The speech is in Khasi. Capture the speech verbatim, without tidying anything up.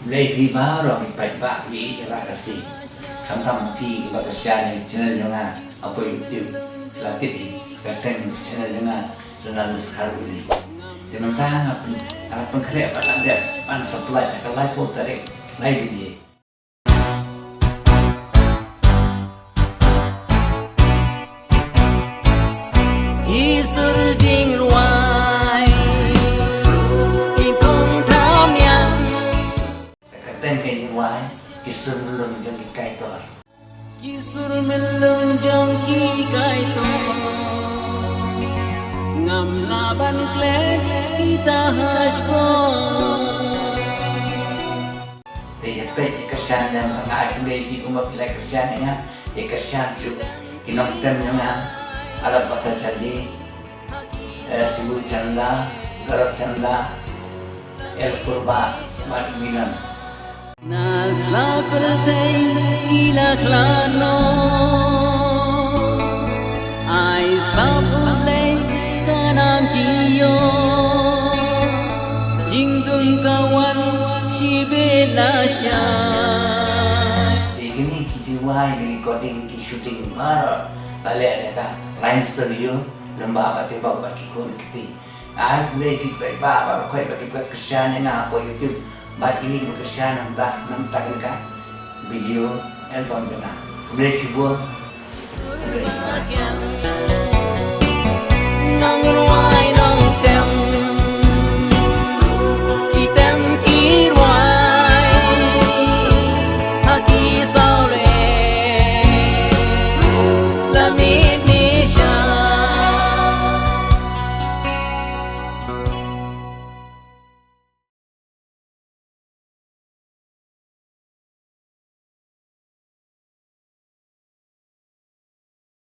Khublei phi baroh ki paidbah ki jong ka Khasi. Khamtam phi kiba kyrshan ïa ka channel jong nga hapoh YouTube. La tip hi, ka kyrteng ka channel jong nga Ronald Nuskar Uli. Te mynta nga pyn, nga pynkhreh ba la dep ban supply ha ka laiphew tarik, lai baje. Ki sur jingrwai, ki kong thamïang. Ka kyrteng ka jingrwai, ki sur myllung jong ki kaitor. Ki sur myllung jong ki kaitor. Ngam lah ban klet kita ha shkor. Te ïa peit ïa kyrshan ïa nga, ai khublei ïa ki kumba ki la kyrshan ïa nga, ïa kyrshan shuh ki nongtem jong nga, Arab Bhattacharjee, eh, Sibu Chanda, Gaurav Chanda, El Purba, bad Milan. Na sla pyrthei ki la khlad noh. Ai sap U Blei ka nam ki ïoh. Jingdum ka wan shibit lashai. Ïa kine ki jingrwai, ki recording, ki shooting baroh la leh da ka Rhyme Studio, lyngba Bah Tibok bad ki khun ki kti. Ai khublei ïa ki paidbah baroh khoit ba ki pyrkhat kyrshan ïa nga hapoh YouTube. Bad kine kiba kyrshan na ka bynta kane ka video album jong nga. Khublei shibun. Khublei. Nang rwai nang